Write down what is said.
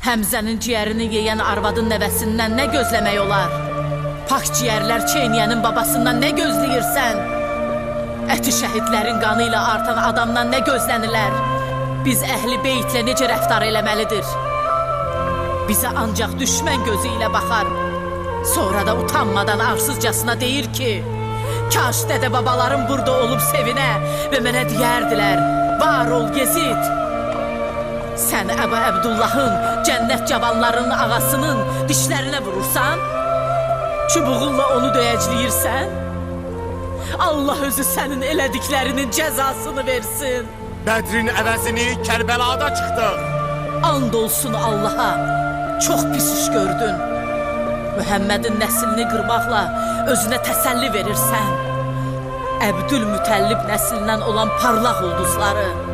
Həmzənin ciyərini yeyən arvadın nəvəsindən nə gözləmək olar? Pak ciyərlər çeynəyənin babasından nə gözləyirsən? Əti şəhidlərin qanı ilə artan adamdan nə gözlənilər? Biz əhli beytlə necə rəftar eləməlidir? Bizə ancaq düşmən gözü ilə baxar. Sonra da utanmadan arsızcasına deyir ki, kaş dədə babalarım burada olub sevinə və mənə deyərdilər, var ol Yezid. Sən Əbu Əbdullahın, cənnət cavanlarının ağasının dişlərinə vurursan? Çubuğunla onu döyəcləyirsən? Allah özü sənin elədiklərinin cəzasını versin. Bədrin əvəzini Kərbəlada çıxdıq. And olsun Allaha, çox pis iş gördün. Mühəmmədin nəslini qırmaqla özünə təsəlli verirsən. Əbdülmütəllib nəslindən olan parlaq ulduzları.